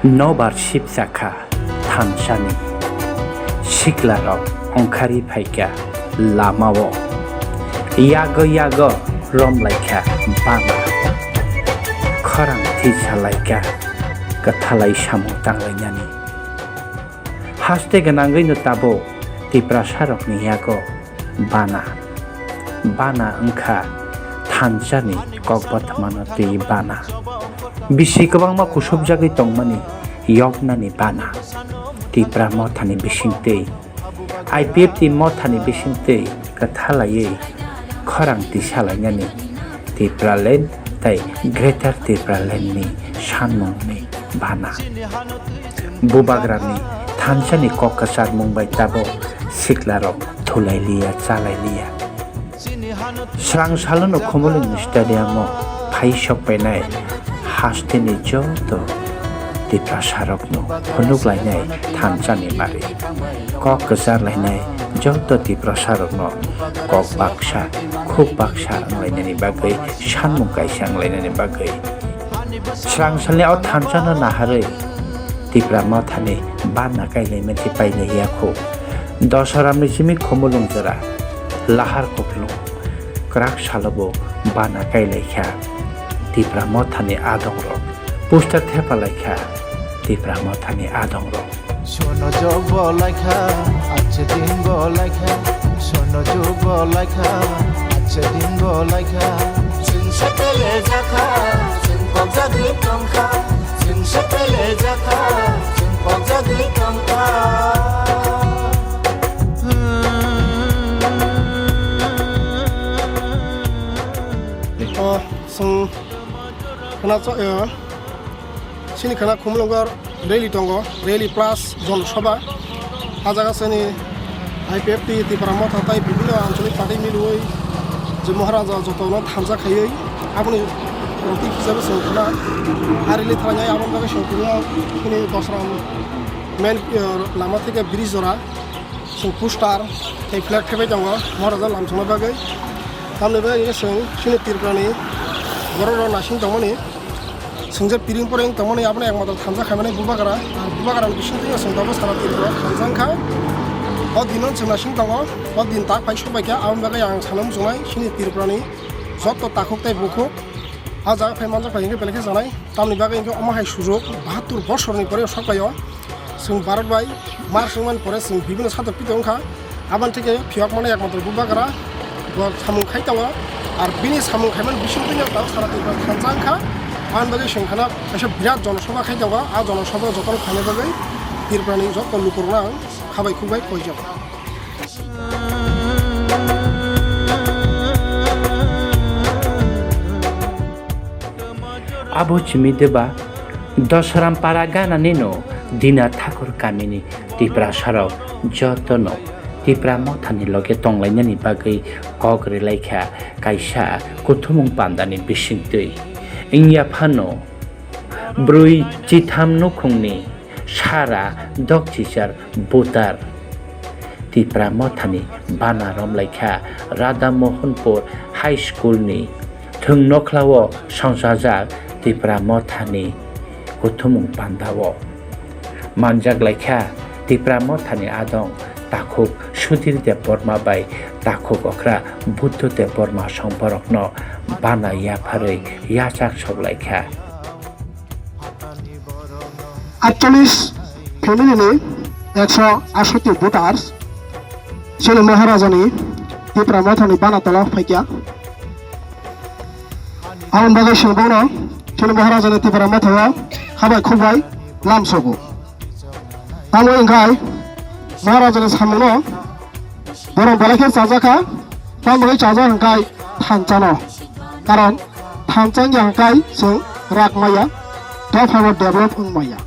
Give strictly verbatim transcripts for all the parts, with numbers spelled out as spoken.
Nobar sipsa kha thansani, siklarok ongkhari phaikha lamao, yago yago romlaikha bana, khorang thisa laikha kwthalai samung tanglainani. Haste gwnangwino tabuk Tiprasarokni yago bana. Bana wngkha thansani kokbathmano twi bana. Bisi kwbangma kusupjagwi tongmani yoknani bana. Tipra mothani bisingtwi, I P F T mothani bisingtwi kwthalaiwi khorang tisalainani Tipraland tei Greater Tipralandni sanmungni bana. Bubagrani thansani kok kwcharmung bai tabuk siklarok thulailiya, chalailiya. Srang salono Khumulwng stadiumo phai sokpainai hasteni joto Tiprasarokno phunuklainai thansani mari. Kok kwcharlainai joto Tiprasarokno kok baksa, khuk baksa wnglainani bagwi, sanmung kaisa wnglainani bagwi. Srang salni o thansano naharwi Tipra mothani bana kailaimani pailaiya kho. Dosaramni simi Khumulwng jora lahar kuplung kwrak salobo bana kailaikha Tipra mothani adongrok. Poster thepalaikha Tipra mothani adongrok. Sono jog bo laikha, ache din bo laikha. Sono jog bo laikha, ache din bo laikha. Chwng sepele jakha, chwng kok jagwi tongkha. Chwng sepele jakha, chwng kok jagwi tongkha. O, chwng khna cho-, eh, Chini khana Khumulwngo rally tongo, rally plus Jon Sabha. A jaga chini I P F T, Tipra Motha tei bibhinno anchalik party milwi je Maharaja jotono thansa khaiwi aboni protik hisabe chwng khana a rally thangnai. Aboni bagwi chwng khana chini Dosram main, eh, lama theke bridge jora. Chwng poster tei flag thepai tongo Maharaja lamsongna bagwi. Tamni bagwi chwng chini Tripurani borok rok naising tongmani, chwng je piring poring tongmani, abono ekmatro thansa khaimani Bubagra. Ar Bubagrani bisingtwi chwng tabuk sara Tripura thansa wngkha. O dino chwng naising tongo, o din tak phai sokbaikha, aboni bagwi ang sana muchungnai chini Tripurani joto takhuk tei bukhuk a jaga phai manjak phai hwnkhe belai khe janai. Tamni bagwi hwnkhe omo hai sujok bahattur bosorni pore sokbaio. Chwng Bharat bai Mars wngmani pore chwng bibhinno satok pito wngkha. Aboni theke phiyokmani ekmatro Bubagra bo samung khai tongo. Ar bini samung khaimani bisingtwi no tabuk sara Tripura thansa wngkha. Aboni bagwi chwng khana kaisa birat jonosabha khai tongo. A jonosabha jotono khaina bagwi Tripurani joto lukurokno ang khabai khukbai koijago. Abo chimi deba Dosram para ganani no Dina Thakur kamini Tiprasarok jotono Tipra Mothani loge tonglainani bagwi kok rilaikha kaisa kuthumung pandani bisingtwi. Wngya phano bwrwi chitham nukhungni sara dokchichar butar Tipra Mothani bana romlaikha Radha Mohanpur High School ni thwng nokhlao songchajak Tipra Mothani kuthumung pandao manjak laikha Tipra Mothani adong takhuk Sudhir Debbarma bai takhuk okra Buddha Debbarma song borokno bana yapharwi yachak sok laikha. Atchallis family ni ekso atharo voters chini Maharajani Tipra Mothani bana tola phaikya. Aboni bagwi chwng bono chini Maharajani Tipra Mothao khabai khukbai lamsogo. Tamo wngkhai Maharajani samungno borok belai khe chajakha, tamoni chajak hwnkhe thanchano. Karon thanchang ya hwnkhe chwng rak maya, dophano develop wng maya.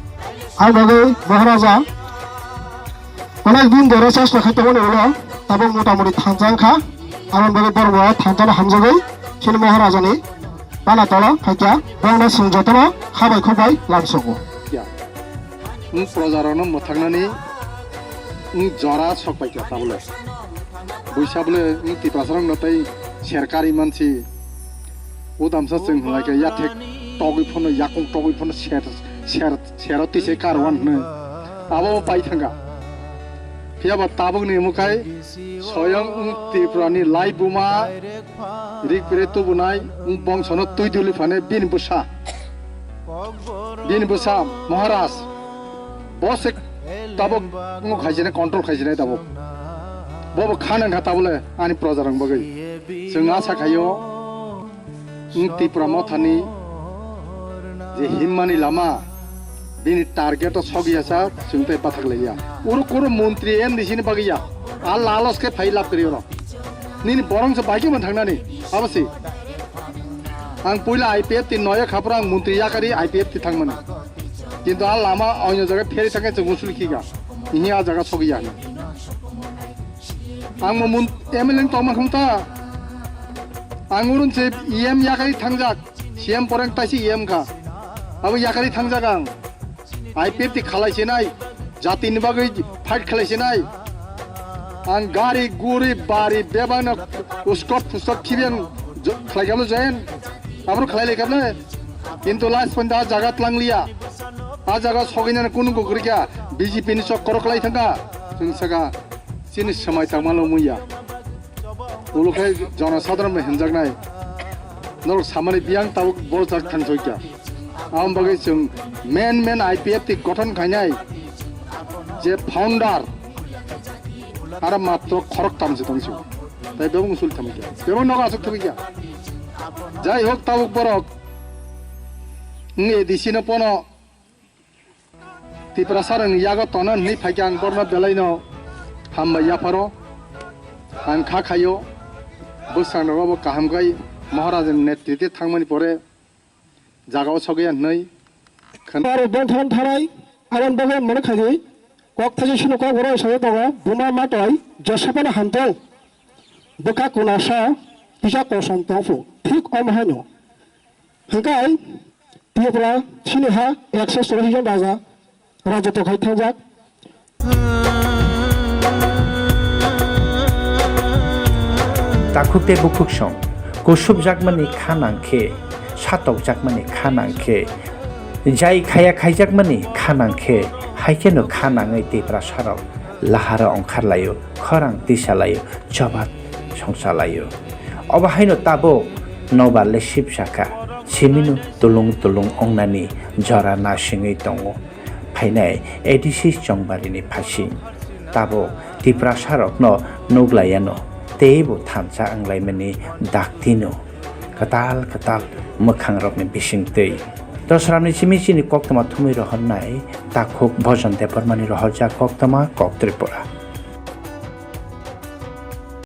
Aboni bagwi Maharaja onek din dhore chesta khai tongmani ulo tabuk motamoti thanchang kha. Aboni bagwi borok bo thanchano hamjagwi chini Maharajani bana tola phaikha, borokno chwng jotono khabai khukbai lamsogo. Wng projarokno mwthaknani wng jora sok paikha tabole. Buisa bole wng Tiprasarokno tei ser kari mansi. O damsa chwng hwnlaikha yathek togwi phano, yakung togwi phano ser, ser, sero twi se karwan hwnwi abo pai thangkha. Phiya ba tabukni mukhai soyong wng Tripurani lai buma rik pire tubunai wng bongsono twi duli phane bini bwsa, bini bwsa Maharaj bo se tabuk wng khaijinai, control khaijinai tabuk. Bo bo kha nang kha tabule ani projarang bagwi. Chwng asa khaio wng Tipra Mothani je himmani lama, bini target o sogya sa chwng tei bathak laiya. Uro kuro montri M D C ni bagwi ya. A lalos khe phai lab kri oro. Nini borong se bagwi man thangnani. Abo si. Ang puila I P F T noya khapra ang montri yakari I P F T thangmani. Kintu a lama onyo jaga pheri thangkhe chwng usul khiga. Ini a jaga sogya. Ang mo mun M L A tongma khung ta. Ang urun se E M yakari thangjak. C M poreng taisi E M kha. Abo yakari thangjak ang. I P F T khalai sinai. Jati ni bagwi fight khalai sinai. Ang gari guri bari bebang na uskop puskop khibian khalai galu jain. Abro khalai lekable. Kintu last point da jaga tlangliya. A jaga sogina kunu gugri kya. B J P ni sok korok lai thangka. Chwng saka. Chini samai tangmalo muya. Ulo khe jonosadharon bai hwnjaknai. Norok samani biyang tabuk borjak thang soi kya. Aboni bagwi chwng main main I P F T gothon khainai je founder aro matro khorok tamse tongsi. Tai bebak usul thangwi kya. Bebak nogo aswk thangwi kya. Jai hok tabuk borok wng A D C no pono Tiprasa rokni yago tona hwnwi phaikha ang borno belaino hambai yapharo ang kha khaio bwskangrogo bo kaham khai Maharajni netritwe thangmani pore jagao sogya hwnwi khwna. Aro bongthon tharai aboni bagwi ang mano khaidi kok thaisisino kok oro sawi tongo buma matoi Josepano hamtong bwkha kunasa kisa kosom tongphu thik omo haino. Hwnkhe Tripura chini ha ekso churashi jon raja, raja tokhai thangjak. Takhuk tei bukhuk song, kusupjakmani kha nang khe, satokjakmani kha nang khe, jai khaya khaijakmani kha nang khe, hai kheno kha nangwi Tiprasarok lahara ongkhar laio, khorang tisa laio, choba songsa laio. Obo haino tabuk nobar le sipsa kha, simino tulung tulung ongnani jora nasingwi tongo. Phainai A D C Chongbarini phasing. Tabuk Tiprasarokno nuglaiano teibo thansa wnglaimani daktino kwtal kwtal mwkhangrokni bisingtwi. Dosramni simi chini koktwma thumwi rohornai takhuk Bhojon Debbarmani rohorjak koktwma Kok Tripura.